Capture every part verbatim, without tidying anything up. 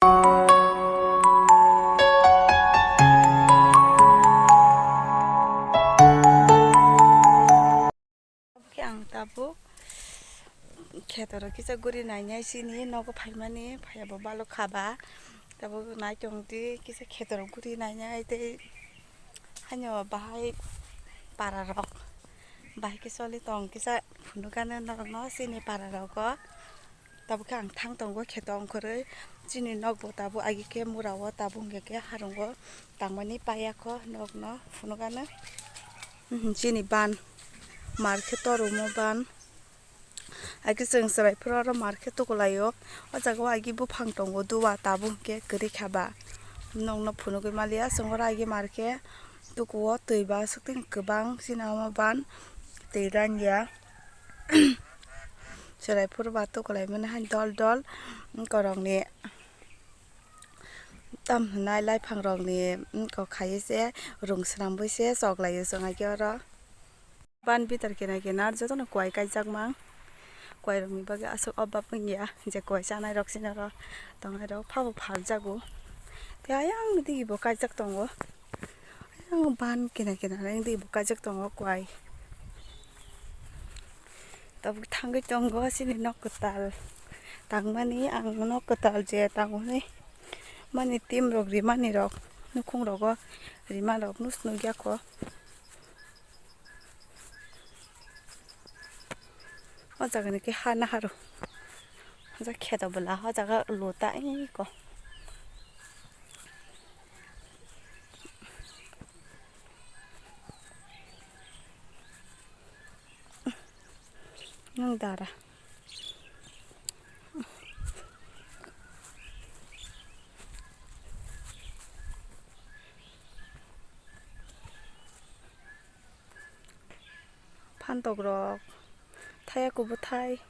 Khe ang tabuk khetorok kisa guri nainai, chini nogo phaimani phaiya bo balok khaba. Tabuk nai tong di kisa khetorok guri nainai tei haino bahai para rok bahai khe choli tong kisa phunukgano norokno chini para rogo. Tabuk khe ang thang tongo kheto ongkhorwi. Chini nokbo tabuk agi khe mura o, tabuk hwnkhe khe harungo tangmani paiya kho nokno phunukgano. Mhm, chini ban mar khe torumo ban. Agi chwng chwrai phuru oro mar khe tukulaio. O jaga o agi buphang tongo duwa tabuk hwnkhe kwrwi kha ba. Nokno phunugwi maliya chwng oro agi mar khe tukuo twi ba aswk twi kwbang chini omo ban twi ranya. Chwrai phuru ba tukulai mani hai dol dol, korokni tam hwnai laiphangrokni kok khaiwi se rung swnambwi se choklaio chwng agi oro. Ban bitar kena kena jotono kwai kaijak mang. Kwai rokni bagwi aswk obab wngya je kwai chanai rok sini oro tongnai rok phabo phaljago. Tei ayang digi bo kaijak tongo. Ayang ban kena kena ayang digi bo kaijak tongo kwai. Tabuk thangwi tongo chini nok kwtal tangmani, ang nok kwtal je tangmani mani team rok rimani rok nukhung rogo rima rok nus nukya kho. O jaga ni khe ha nahar o. O jaga kheto bwla, o jaga luta eko. Nwng dara. Phantok rok, thaya kubuthai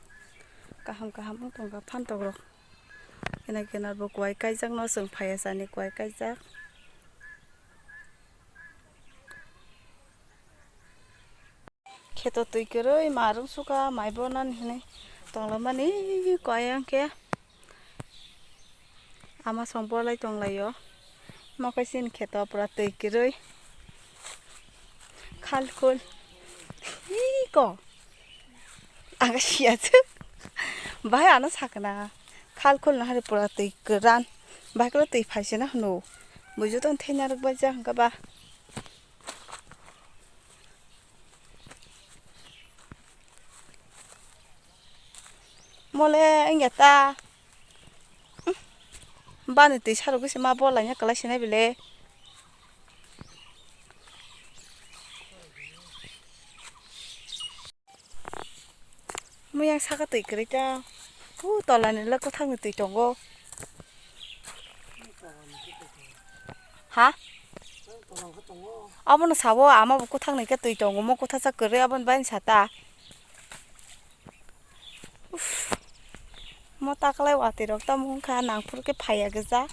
kaham kaham wng tongkha phantok rok. Kena kena bo kwai kaijak no chwng phaiya sani kwai kaijak. Kheto twi kwrwi marung suka mai bonani hinwi tonglamani kwai ang khe. Ama song bolai tonglaio. Mokai chini kheto pura twi kwrwi. Khal khul. Iko. Aga siya chwk. Bahai ano sakna. Khal khul na hari pura twi kwran. Bahai kwrwi twi phaisena hwno. Bujo ton thenya rwk bai ja hwnkha ba. Mole wngya ta. Bani twi sarok se ma bol laina kwlai sinai bile. Mui yang saka twi kwrwi ta. U tola ni le kwthang ni twi tongo. Ha? Abono sabo ama bo kwthang ni khe twi tongo, mo kwthasa kwrwi aboni bai sata. Uff. Mo taklai watwi rok tamo wngkha nangphuru khe phaiya gija.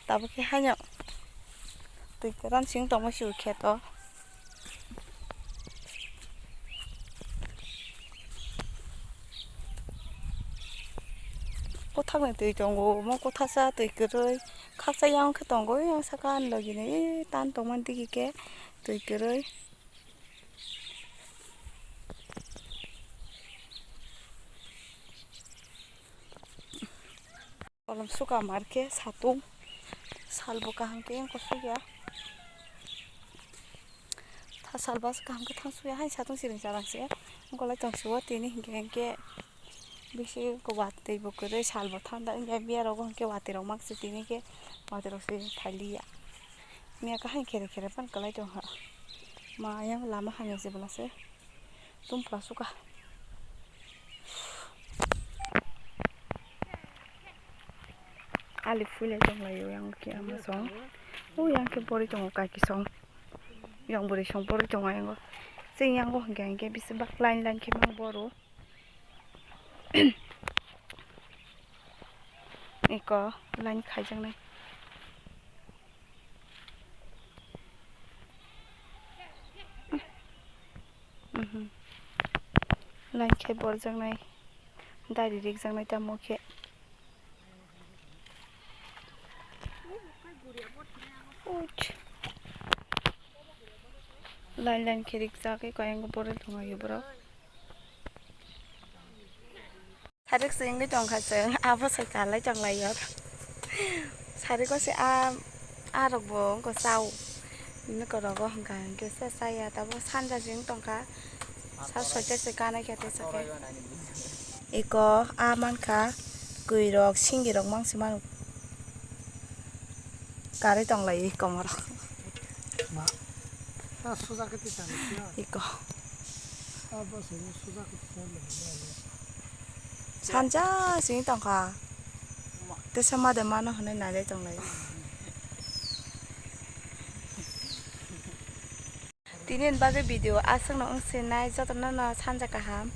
Tabukhe haino twi kwran sing tongma si kheto. Kwthakni twi tongo, omo kwthasa twi kwrwi khaksa yang khe tongo, yang saka ani logi ni tan tongmani digi khe twi kwrwi. Kolom suka mar khe satung, salbo kaham khe wngkha sukya. Tha salba kaham khe thang sukya, hai satung siring sarang se wngkha lai tong sio, tini hinkhe hinkhe bisi watwi bo kwrwi salbo thanda wngya, biya rogo hinkhe watwi rok mak se tini khe watwi rok se phailiya. Miya kahai khere khere pan kwlai tongkha, ma yang lama hamya se bwla se. Tumpra suka. Ali phuilai tonglaio yang khe ama song. O yang khe borwi tongo kaiki song. Yang bwrwi song borwi tongo ayango. Chwng yango hinkhe hinkhe bisi bak line line khe mang boro. Eko line khaijaknai. Mhm. Line khe borjaknai, dari rikjaknai tamo khe. Uch. Line line khe rikjak, eko ayang borel tongo borok. Sarik se wngwi tongkha chwng, abo sai kalai tonglaio. Sariko se a, a rokbo wngkha chao. Nokorogo hwnkha hwnkhe se chaya, tabuk sanja se wng tongkha. Sa soita se kanai khe tei sakhe. Eko a mankha kwirok, singirok mangsi mano. Karwi tonglaio eko morok. Ma. Ta suja khe tisa ni siya. Eko. Ta bo se suja khe tisa ni siya. Sanja sing tongkha. Tesa ma de mano hwnwi nailai tonglaio. Tini ni bagwi video aswkno wng sinai, jotono no sanja kaham.